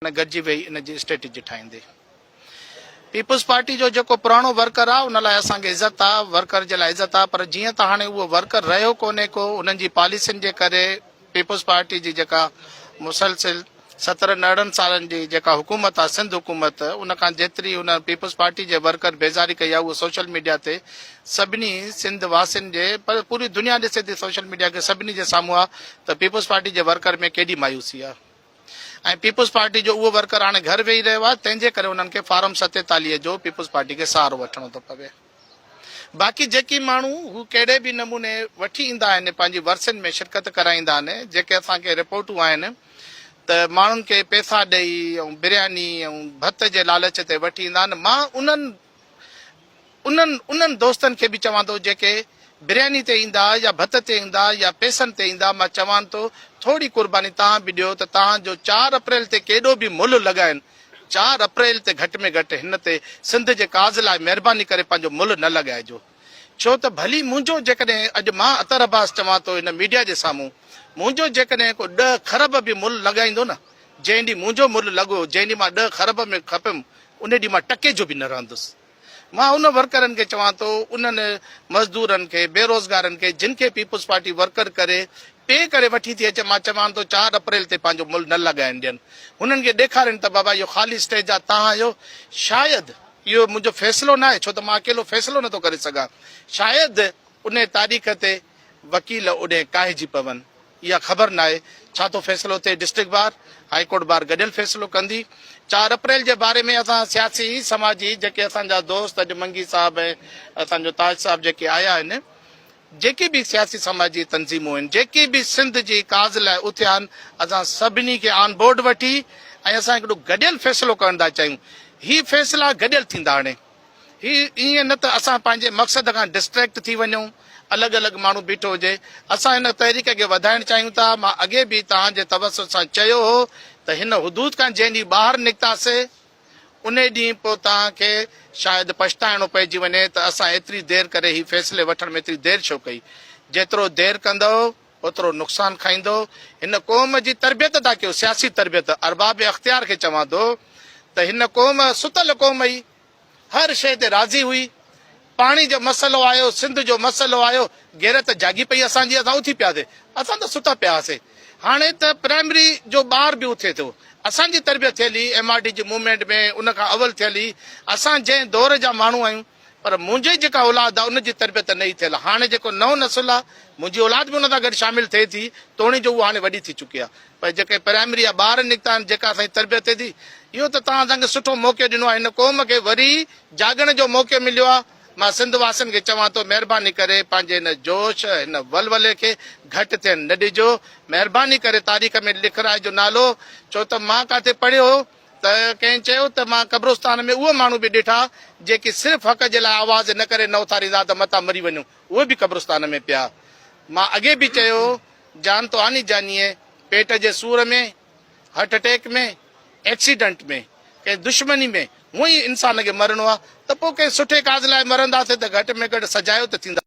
گڏجي ويهي ان جي اسٽريٽجي ٺاهيندي. پيپلز پارٽي جو جيڪو پراڻو ورڪر آ ان لاء اسان کي عزت آ، ورڪر جي لاء عزت آ پر جيئن ته هاڻي اهو ورڪر رهيو ڪونهي ڪو انهن جي پاليسين جي ڪري پيپلز پارٽي جي جيڪا مسلسل سترهن ارڙهن سالن جي جيڪا حڪومت آ سنڌ حڪومت ان کان جيتري ان پيپلز پارٽي جي ورڪر بيزاري ڪئي آ اهو سوشل ميڊيا تي سڀني سنڌ واسين جي پر پوري دنيا ڏسي ٿي سوشل ميڊيا کي سڀني جي سامهون آ ته پيپلز پارٽي جي ورڪر ۾ ڪيڏي مايوسي آ. ۽ پيپلز پارٽي جو اهو ورڪر هاڻي گهر ويهي رهيو آهي تنهن جي ڪري انهن کي فارم 47 جو پيپلز پارٽي کي سهارو وٺڻو ٿو پوي. باقي جيڪي ماڻهو هو ڪهڙي به نموني وٺي ايندا آهن پنهنجي ورسين ۾ شرڪت ڪرائيندا آهن جيڪي اسان کي رپورٽون آهن ته ماڻهن کي پيسا ڏئي ۽ برياني ۽ ڀت جي لالچ تي وٺي ايندا آهن مان انهن انهن انهن دوستن کي به چوان ٿو جيڪي برياني تي ايندا يا ڀت تي ايندا يا پيسن تي ايندا مان چوان ٿو ٿوري قرباني توهان به ڏيو ته توهان جو چار اپريل تي ڪيڏو به ملهه لڳائن چار اپريل تي گهٽ ۾ گهٽ هن تي سنڌ جي ڪاز لاء مهرباني ڪري پنهنجو ملهه نه لڳائجو ڇو ته ڀلي منهنجو جيڪڏهن اڄ مان اطهر عباس چوان ٿو هن ميڊيا جي سامهون منهنجو جيڪڏهن ڪو ڏهه کرب به ملهه لڳائيندو نه جنهن ڏينهن منهنجو ملهه لڳو جنهن ڏينهن مان ڏهه کرب ۾ کپيم ان ڏينهن مان ٽڪي جو به نه رهندس. مان ان ورڪرن کي چوان ٿو، انهن مزدورن کي، بيروزگارن کي جن کي پيپلز پارٽي ورڪر ڪري پي ڪري وٺي ٿي اچي، مان چوان ٿو چار اپريل تي پنهنجو ملهه نه لڳائڻ ڏين. هنن کي ڏيکارين ته بابا اهو خالي اسٽيج آ، توهان آهيو. شايد اهو منهنجو فيصلو ناهي ڇو ته مان اڪيلو فيصلو نٿو ڪري سگهان. شايد انهي تاريخ تي وڪيل اوڏهين ڪاهجي پون. اها خبر ناهي ڇا ٿو فيصلو ٿئي، district bar, high court bar گڏيل فيصلو ڪندي. چار اپريل جي باري ۾ اسان سياسي سماجي جيڪي اسان جا دوست اڄ منگي صاحب ۽ اسان جو تاج صاحب جيڪي آيا آهن جيڪي به سياسي سماجي تنظيمون آهن جيڪي به سنڌ جي ڪاز لاء اٿيا آهن اسان سڀني کي آن بورڊ وٺي ۽ اسان هڪڙو گڏيل فيصلو ڪرڻ ٿا چاهيون هي فيصلا گڏيل ٿيندا هاڻي. هي ائين نه ته اسان پنهنجي مقصد کان ڊسٽريڪٽ ٿي وڃون، الڳ الڳ ماڻهو بيٺو هجي، اسان هن تحريڪ کي وڌائڻ چاهيون ٿا، مان اڳي به توهان جي توسط سان چيو هو ته هن حدود کان جنهن ڏينهن ٻاهر نڪتاسي انهي ڏينهن پوء توهان کي شايد پڇتائڻو پئجي وڃي ته اسان ايتري دير ڪري هي فيصلي وٺڻ ۾ ايتري دير ڇو ڪئي، جيترو دير ڪندؤ اوترو نقصان کائيندؤ، هن قوم جي تربيت ٿا ڪيو، سياسي تربيت، ارباب اختيار کي چوان ٿو ته هن قوم ستل قوم هئي، هر شيء تي راضي هئي، پاڻي جو مسئلو آيو، سنڌ جو مسئلو آيو، غيرت جاڳي پئي اسان جي، اسان اٿي پياسي، اسان ته ستا پيا هئاسي، هاڻي ته پرائمري جو ٻار به اٿي ٿو، اسان جي تربيت ٿيل هئي ايم آر ڊي جي موومينٽ ۾ ان کان اول ٿيل هئي، اسان جنهن دور جا ماڻهو آهيون، پر منهنجي جيڪا اولاد آهي ان جي تربيت نه ئي ٿيل آهي، هاڻي جيڪو نئون نسل آهي، منهنجي اولاد به ان سان گڏ شامل ٿئي ٿي، توڻي جو اها هاڻي وڏي ٿي چڪي آهي، پر جيڪي پرائمري جا ٻار نڪتا آهن، جيڪا اسان جي تربيت ٿئي ٿي، اهو ته توهان اسان کي سٺو موقعو ڏنو آهي، هن قوم کي وري جاڳڻ جو موقعو مليو آهي، مان سنڌ واسين کي چوان ٿو مهرباني ڪري پنهنجي هن جوش، هن ولولي کي گهٽ ٿيڻ نه ڏجو، مهرباني ڪري تاريخ ۾ لکرائجو نالو، ڇو ته مان ڪاٿي پڙهيو هو ته ڪنهن چيو ته مان قبرستان ۾ اهي ماڻهو به ڏٺا جيڪي صرف حق جي لاء آواز نه ڪري نه اٿاريندا ته متان مري وڃون اهي به قبرستان ۾ پيا. مان اڳي به چيو جان تو آني جانيء پيٽ جي سور ۾، هارٽ اٽيڪ ۾، ايڪسيڊنٽ ۾، ڪنهن دشمني ۾ هونء ئي انسان کي مرڻو آ ته پوء ڪنهن سٺي ڪاز لاء مرنداسين ته گهٽ ۾ گهٽ سجايو ته ٿيندا.